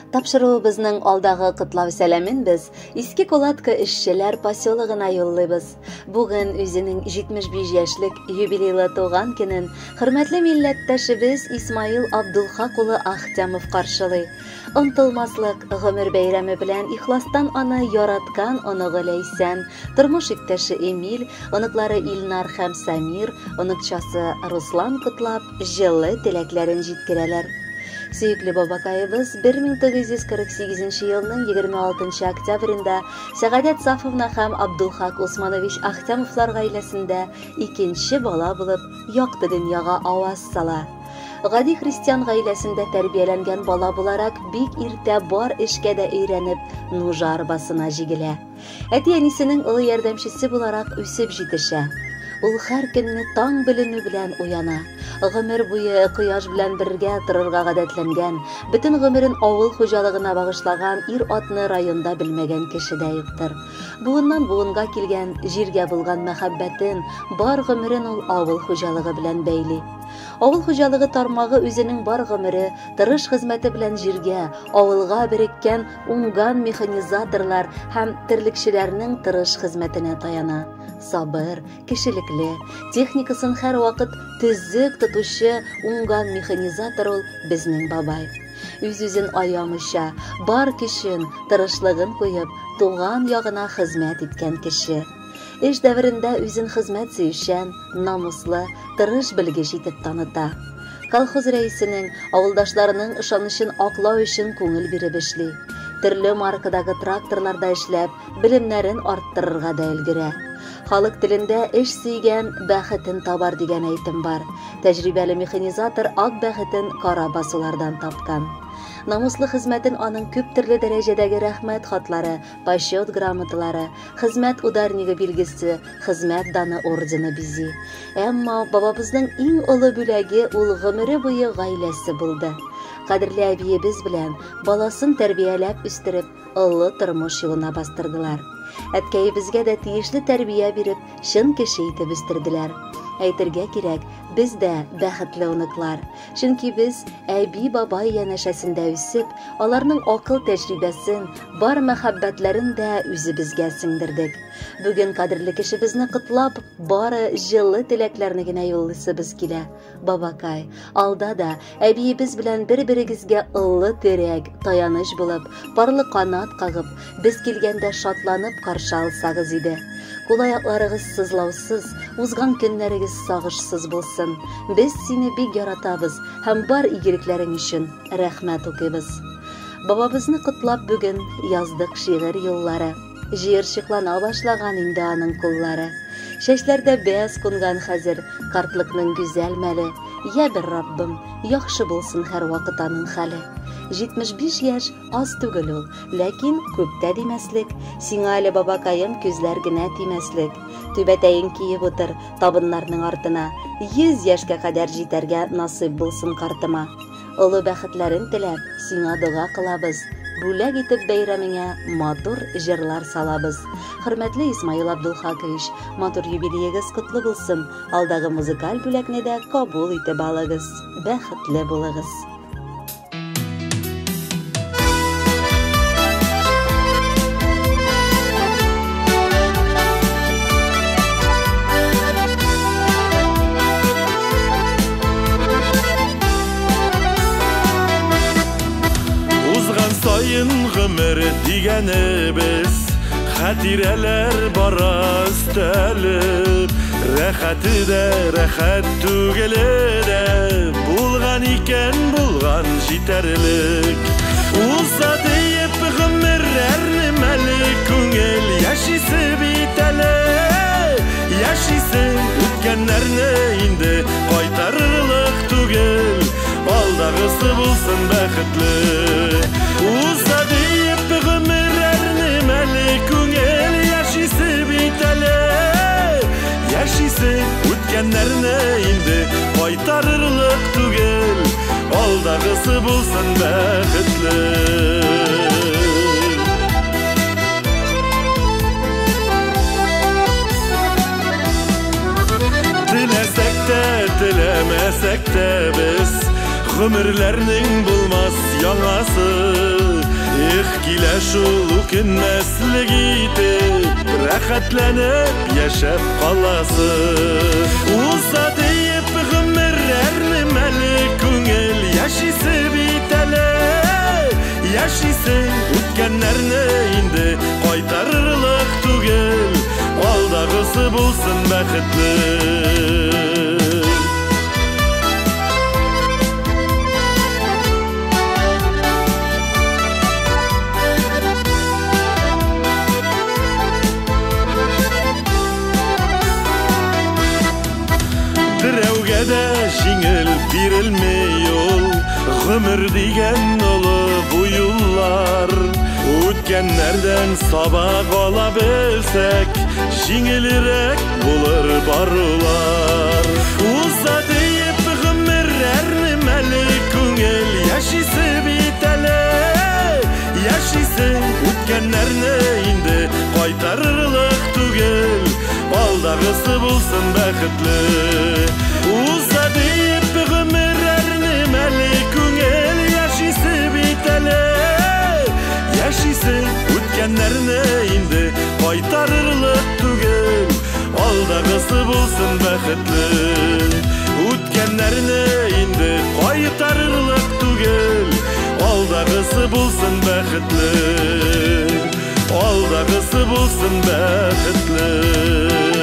Тапшыруыбызның алдагы котлау сәламен без Иске Кулатка эшчеләр поселогына юллыйбыз. Бүген үзенең 75 яшьлек юбилейлы туган көнен хөрмәтле милләттәшебез Исмаил Абдулхак улы Ахтямов каршылый. Онтылмаслык гомер бәйрәме белән ихластан аны яраткан оныгы Ләйсән, тормыш иптәше Эмиль, оныклары Илнар һәм Самир, оныкчасы Руслан котлап, җылы теләкләрен җиткерәләр. Сөекле бабакаебыз 1948 елның 26 октябрендә Сәгадәт Сафовна һәм Абдулхак Усманович Ахтямовлар гаиләсендә икенче бала булып якты дөньяга аваз сала. Гади христиан гаиләсендә тәрбияләнгән бала буларак бик иртә бар эшкә дә өйрәнеп, нужа арбасына җигелә. Әти-әнисенең олы ярдәмчесе буларак үсеп җитешә. Ул һәр көнне таң беленү белән уяна. Гомер буе кояш белән бергә торырга гадәтләнгән, бөтен гомерен авыл хуҗалыгына багышлаган ир-атны районда белмәгән кеше дә юктыр. Буыннан буынга килгән җиргә булган мәхәббәтен, бар гомерен ул авыл хуҗалыгы белән бәйли. Авыл хуҗалыгы тармагы үзенең бар гомере, тырыш хезмәте белән җиргә, авылга береккән уңган механизаторлар һәм терлекчеләрнең тырыш хезмәтенә таяна. Сабыр, кешелекле, техникасын һәрвакыт төзек тотучы уңган механизатор ул безнең бабай. Үз-үзен аямыйча, бар көчен, тырышлыгын куеп, туган ягына хезмәт иткән кеше. Эш дәверендә үзен хезмәт сөючән, намуслы, тырыш белгеч итеп таныта. Колхоз рәисенең, авылдашларының ышанычын аклау өчен күңел биреп эшли. Төрле маркадагы тракторларда эшләп, белемнәрен арттырырга да өлгерә. Халык телендә эш сөйгән бәхетен табар дигән әйтем бар. Тәҗрибәле механизатор ак бәхетен кара басулардан тапкан. Намуслы хезмәтен аның күп төрле дәрәҗәдәге рәхмәт хатлары, почет грамоталары, хезмәт ударнигы билгесе, хезмәт даны ордены бизи. Әмма бабабызның иң олы бүләге ул гомере буе гаиләсе булды. Кадерле әбиебез белән баласын тәрбияләп үстереп, олы тормыш юлына бастырдылар. Әткәебезгә дә тиешле тәрбия биреп, чын кеше итеп үстерделәр. Әйтергә кирәк, без дә бәхетле оныклар. Чөнки без әби-бабай янәшәсендә үсеп, аларның акыл тәҗрибәсен, бар мәхәббәтләрен дә үзебезгә сеңдердек. Бүген кадерле кешебезне котлап, бары җылы теләкләрне генә юллыйсыбыз килә. Бабакай, алда да әбиебез белән бер-берегезгә ыллы терәк, таяныч булып, парлы канат кагып, без килгәндә шатланып каршы алсагыз иде. Кул-аякларыгыз сызлаусыз, узган көннәрегез сагышсыз булсын. Без сине бик яратабыз һәм бар игелекләрең өчен рәхмәт укыйбыз. Бабабызны котлап бүген яздык шигырь юллары. Җыерчыклана башлаган инде аның куллары. Чәчләрдә бәс кунган хәзер, картлыкның гүзәл мәле. Я бер Раббым, яхшы булсын һәрвакыт аның хәле. 75 яшь аз түгел ул, ләкин күп тә димәслек. Сиңа әле, бабакаем, күзләр генә тимәслек. Түбәтәең киеп утыр табыннарның артына. 100 яшькә кадәр җитәргә насыйп булсын картыма. Олы бәхетләрен теләп, сиңа дога кылабыз. Бүләк итеп бәйрәмеңә матур җырлар салабыз. Хөрмәтле Исмаил Абдулхакович, матур юбилеегыз котлы булсын. Алдагы музыкаль бүләкне дә кабул итеп алыгыз. Бәхетле булыгыз. Узган сайын гомер дигәнебез, хатирәләр бара өстәлеп. Рәхәте дә, рәхәт түгеле дә, булган икән, булган җитәрлек. Уза диеп гомер әрнемәле, күңел яшисе бит әле. Яшисе үткәннәрне инде кайтарырлык түгел, алдагысы булсын бәхетле. Уза диеп гомер әрнемәле, күңел яшисе бит әле. Яшисе үткәннәрне инде кайтарырлык түгел, алдагысы булсын бәхетле. Теләсәк тә, теләмәсәк тә без, гомерләрнең булмас яңасы. Эх, килә шул үкенмәслек итеп, рәхәтләнеп яшәп каласы. Уза диеп гомер әрнемәле, күңел яшисе бит әле. Яшисе, үткәннәрне инде кайтарырлык түгел, алдагысы булсын бәхетле. Берәүгә дә җиңел бирелми ул, гомер дигән олы бу юллар. Үткәннәрдән сабак ала белсәк, җиңелрәк булыр барулар. Уза диеп гомер әрнемәле, күңел яшисе бит әле. Яшисе, үткәннәрне инде кайтарырлык түгел, алдагысы булсын бәхетле. Уза диеп гомер әрнемәле, күңел яшисе бит әле. Яшисе, үткәннәрне инде кайтарырлык түгел, алдагысы булсын бәхетле. Үткәннәрне инде кайтарырлык түгел, алдагысы булсын бәхетле. Алдагысы булсын бәхетле.